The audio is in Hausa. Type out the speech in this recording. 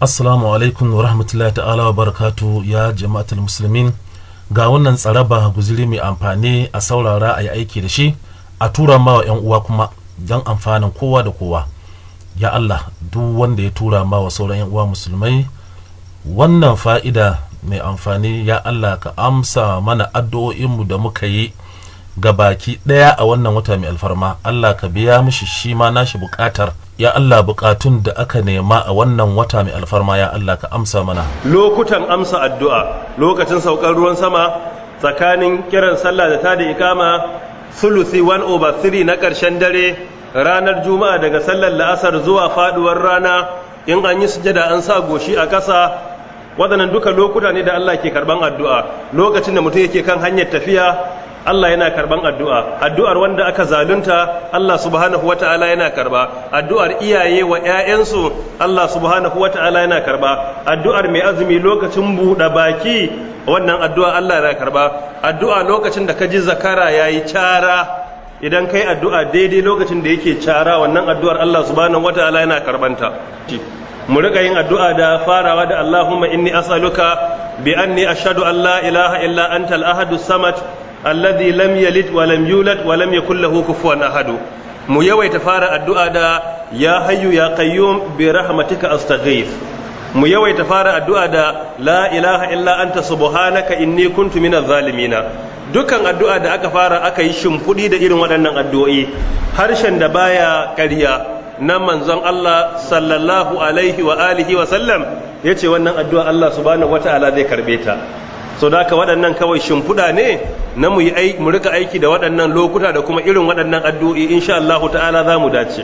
Assalamu alaikum wa rahmatullahi ta'ala wa barakatu ya jama'atul musulmin. Ga wannan tsaraba, guziri mai amfani, a saurara, a yi aiki da shi, a tura ma wa 'yan uwa kuma don amfanin kowa da kowa. Ya Allah, duk wanda ya tura ma wa sauran 'yan uwa musulmai wannan fa'ida mai amfani, ya Allah, ka amsa mana addu'o'inmu da muka yi ga baki ɗaya a wannan wata mai alfarma. Allah, ka biya mishi shi ma nashi buƙatar. Ya Allah, buƙatun da aka nema a wannan wata mai alfarma, ya Allah, ka amsa mana. Lokutan amsa addu'a: lokacin saukar ruwan sama, tsakanin kiran sallah da tada ikama, sulusi 1 over 3 na ƙarshen dare, ranar Juma'a daga sallar La'asar zuwa faduwar rana, in an yi sujada an sa goshi a ƙasa. Waɗannan duka lokuta ne da Allah ke karban addu'a. Lokacin da mutum yake kan hanyar tafiya, Allah yana karban addu'a. Addu'ar wanda aka zalunta, Allah subhanahu wata'ala yana karba. Addu'ar iyaye wa ‘ya'yansu, Allah subhanahu wata'ala yana karba. Addu'ar mai azumi lokacin buɗe baki, wannan addu'a Allah yana karba. Addu'a lokacin da ka ji zakara yayi cara, idan kai addu'a daidai lokacin da yake cara, wannan addu'ar Allah subhanahu wata'ala yana karbanta. Mu rika yin addu'a da farawa da "Allahumma inni as'aluka bi anni ashhadu an la ilaha illa anta al-ahadus samad alladhi lam yalid wa lam yulad wa lam yakul lahu kufuwan ahad." Mu yawaita fara addu'a da "Ya hayyu ya qayyum bi rahmatika astaghith." Mu yawaita fara addu'a da "La ilaha illa anta subhanaka inni kuntu minaz zalimina." Dukkan addu'a da aka fara, aka yi shimfiɗi da irin waɗannan addu'o'i, harshen da baya ƙarya na manzon Allah sallallahu alaihi wa alihi wa sallam yace wannan addu'a Allah subhanahu wata'ala zai karbe ta. So da haka, waɗannan kawai shimfiɗa ne na mu yi mu rika aiki da waɗannan lokuta da kuma irin waɗannan addu'o'i. Insha Allah ta'ala za mu dace.